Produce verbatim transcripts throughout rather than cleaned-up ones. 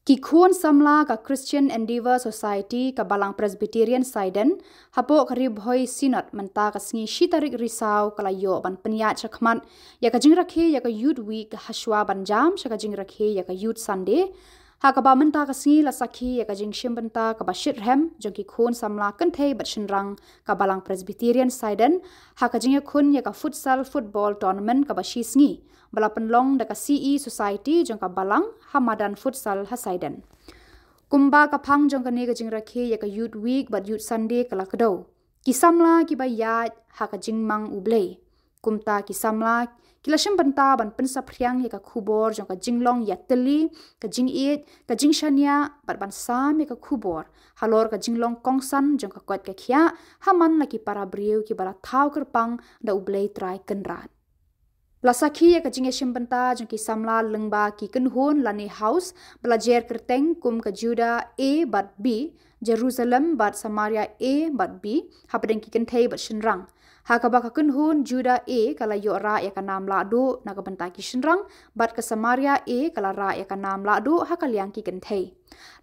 Ki khun samla ka Christian Endeavour Society ka Balang Presbyterian Saiden, hapoh ka Ri Bhoi Synod mynta ka sngi shi tarik Risaw ka la ïoh ban pynïaid shakhmat ïa ka jingrakhe ïa ka Youth Week hashwa ban jam sha ka jingrakhe ïa ka Youth Sunday. Ha kaba mynta ka sngi la sakhi ïa ka jingshim bynta kaba shitrhem jong ki khun samla kynthei bad shynrang ka Balang Presbyterian Saiden, ha ka jingïakhun ïa ka futsal football tournament kaba shi sngi, ba la pynlong da ka C E Society jong ka Balang ha madan futsal ha Saiden. Kumba ka phang jong kane ka jingrakhe ïa ka Youth Week bad Youth Sunday ka la kdew, ki samla kiba ïaid ha ka jingmang U Blei. Kumta ki samla ki la shim bynta ban pynsaphriang ïa ka khubor jong ka jinglong ïatylli, ka jingïeit, ka jingshaniah bad ban sam ïa ka khubor halor ka jinglong kongsan jong ka koit ka khiah ha man la ki para briew kiba la thaw kyrpang da U Blei Trai Kynrad. La sakhi ïa ka jingïashim bynta jong ki samla lyngba ki kynhun lane house ba la jer kyrteng kum ka Judah A bad B, Jerusalem bad Samaria A bad B, hapdeng ki kynthei bad shynrang. Ha kaba ka kynhun Judah A ka la ïoh rah ïa ka nam lahduh na ka bynta ki shynrang, bad ka Samaria A ka la rah ïa ka nam lahduh ha ka liang ki kynthei.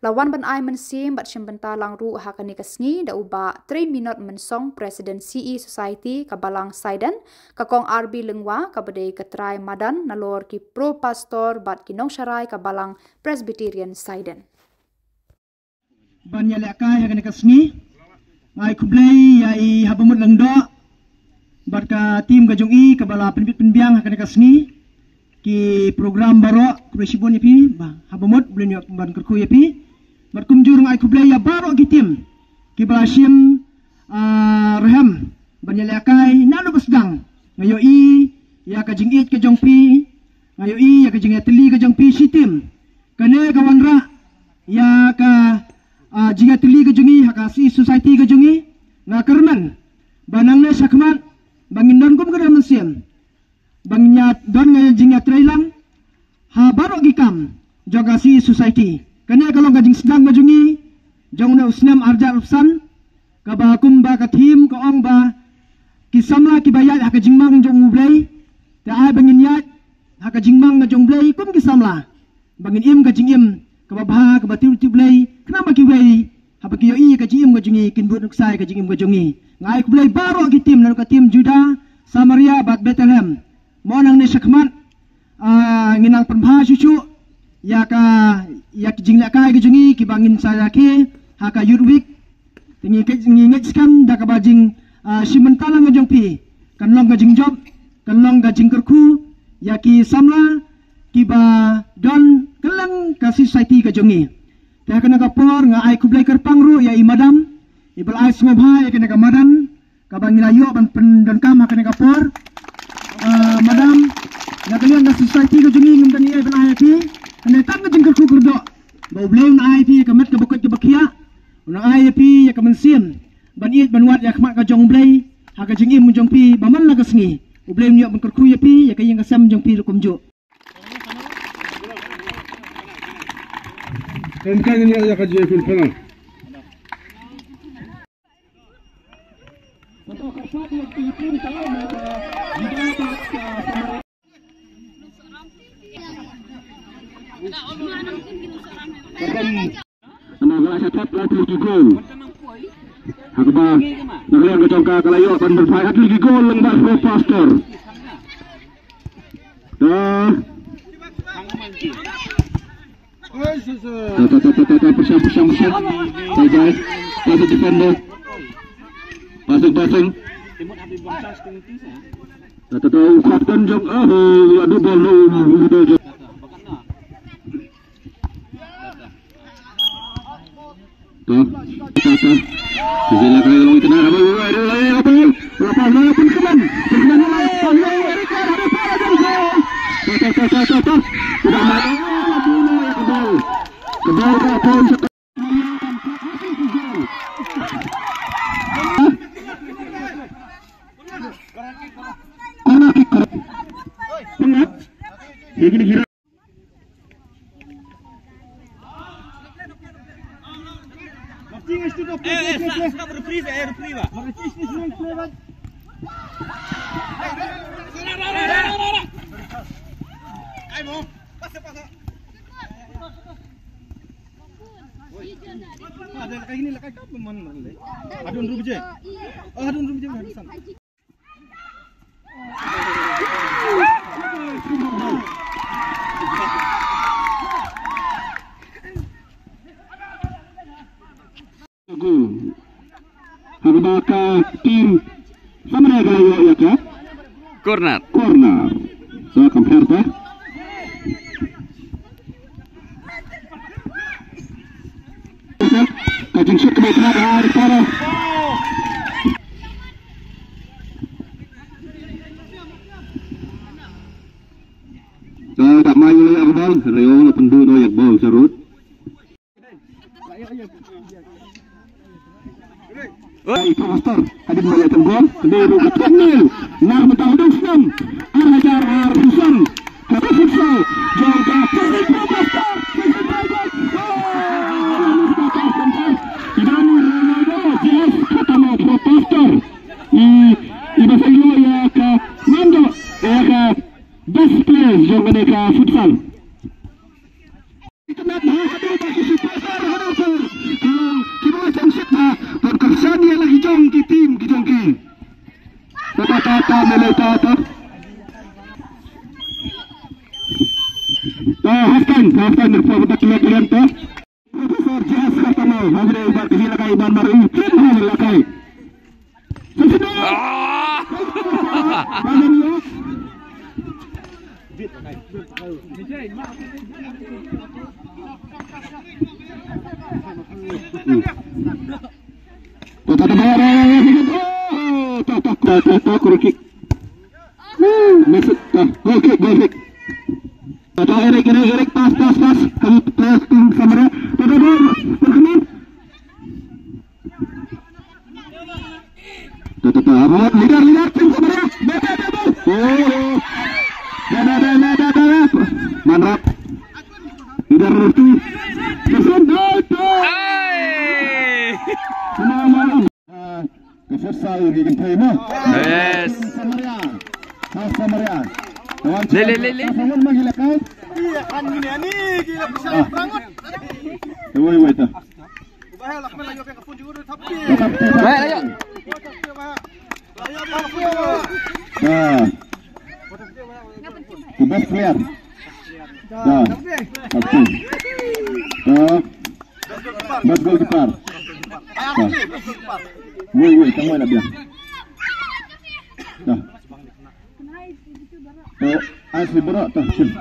La wan ban ai mynsiem bad shim bynta lang ruh ha kane ka sngi da u Bah Trei Minot Mynsong, President C E Society ka Balang Saiden, ka Kong R B Lyngwa kaba dei ka trai madan nalor ki pro pastor bad ki nongsharai ka Balang Presbyterian Saiden. Ban ïalehkai ha kane ka sngi, nga ai khublei ïa i Habamut Lyngdoh bad ka team ka jong i kaba la pynbit pynbiang ha kane ka sngi ki program baroh. Khublei shibun ïa phi, Bah Habamut, U Blei un ïoh ban kyrkhu ïa phi. Bad kumjuh nga ai khublei ïa baroh ki team kiba la shim, ah, rhem ban ïalehkai naduh ba sdang. Nga ïohi ïa ka jingïeit ka jong phi, nga ïohi ïa ka jingïatylli ka jong phi shitim. Kane ka wanrah ïa ka, ah, jingïatylli ka jong i ha ka C E Society ka jong i. Nga kyrmen ba nangne shakhmat ba ngin don kum ka dang mynsiem ba ngin ïa don ka jingïatreilang ha baroh ki kam jong ka C E Society. Kane ka long ka jingsdang ka jong i jong une u snem arhajar arphew san, kaba kumba ka theme ka ong ba ki samla kiba ïaid ha ka jingmang jong U Blei. Te ai ba ngin ïaid ha ka jingmang jong U Blei kum ki samla, ba ngin im ka jingim kaba bha, kaba tip, tip Blei, khnang ba kiwei haba ki ïohi ka jingim ka jong i kin bud nuksa ïa ka jingim ka jong i. Nga ai khublei baroh ki team, naduh ka team Judah, Samaria bad Bethlehem. Mo nangne shakhmat, ah, ngin nang pynbha shuh shuh ïa ka, ïa ki jinglehkai ka jong i kiba ngin sa ïalehkai ha ka Youth Week. Te ngi ngeit, ngi ngeit skhem da kaba jing, ah, shim bynta lang ka jong phi kan long ka jingjop, kan long ka jingkyrkhu ïa ki samla kiba don kylleng ka Society ka jong i. Te ha kane ka por nga ai khublei kyrpang ruh ïa i Madam iba la ai sngewbha ïa kane ka madan kaba ngi la ïoh ban pyndonkam ha kane ka por. Ah, Madam, na ka liang ka Society ka jong i ngim don ei ei ban ai ïa phi, hynrei tang ka jingkyrkhu kyrdoh ba U Blei un ai ïa phi ïa ka met kaba koit kaba khiah, un ai ïa phi ïa ka mynsiem ban ïeit ban wad ïa ka khmat ka jong U Blei ha ka jingim jong phi ba man la ka sngi. U Blei un ïoh ban kyrkhu ïa phi, ïa ka ïing ka sem jong phi ruh kumjuh. Kan kan ïa ka jingpynpaw. Namar ba la sha thep la tylli ki gol. Ha kaba na ka liang ka jong ka ka la ïoh ban pynphai ha tylli ki gol lyngba u Pastor. Dah. Dah, dah, dah, dah, dah, pyrshang, pyrshang, pyrshang. Bye, bye. Passing, defender. Passing, passing. Dah, dah, dah, u captain jong, ah, eh, adu bol, no, no, no, no. To, to, to. Sisi la kai long kena, apa, apa, apa, apa, apa, apa, apa, pun keman. Pun keman, apa, apa, apa, apa, apa, apa. To, to, to, to, to, to. Udah main, apa, apa, apa, apa. Kebal, apa, apa, apa. Corner kick, correct. Pengat. Dia kena kira. Eh, eh, stop, stop, referee, eh, referee, bah. Ayo, pasa, pasa. Ada kayak gini lah, kayak apa, man, man, le? Adun rubje. Oh, adun rubje, adun san. Gol. Haba ka team Samaria ka la ïoh ïa ka corner. Corner. So, compare ta. Ka jingshoot kaba itynnad ha ri para. Sa da mai ïa ka bol, Rio la pynduh noh ïa ka bol sharud. Ai, Professor, hadien ba ïa ka gol, ka dei ruh ka thup nil na ka bynta u dang snem ar hajar arphew san. Ka futsal jong ka Professor, Professor. Ida ni Ronaldo, J S Khatamo, Professor. I, i ba sa ïoh ïa ka nam jong, ïa ka best player jong kane ka futsal. Itynnad bha haduh ba ki supporter Hadarpur ki long kiba la sngewsih bha ban kyrshan ïa la ki jong ki team ki jong ki. Ta ta ta ta, lei lei ta ta. Ta half time, half time, report ba ki ïa ki ïa ta. Professor J S Khatamo, hagre ba ki lakai ban bar i, team hal lakai. Ah! Goal kick, goal kick. Eric, Eric, Eric, pass, pass, pass. Kami pass, tim Samaria. Terkena. Tuh, tuh, tuh. Abot, leader, leader, tim Samaria. Bebe, bebe. Oh. Bebe, bebe, bebe. Manrap. Leader Rifty. Kesun, tuh, tuh. Hai. Menang, menang. Ah, ke futsal ngi kynthei mo. Yes. Tim Samaria. Tim Samaria. Lawan le, le, le, le. Tim Samaria, mangi la kai. Iya, kan gini, ani, gila, bisa. Ah. Bangun. Woi, woi, tuh. Baik, ayo. Dah. The best player. Dah. Satu. Dah. Best goalkeeper. Dah. Woi, woi, tang woi lah biar. Dah. Oh, asli berat dah. Sini.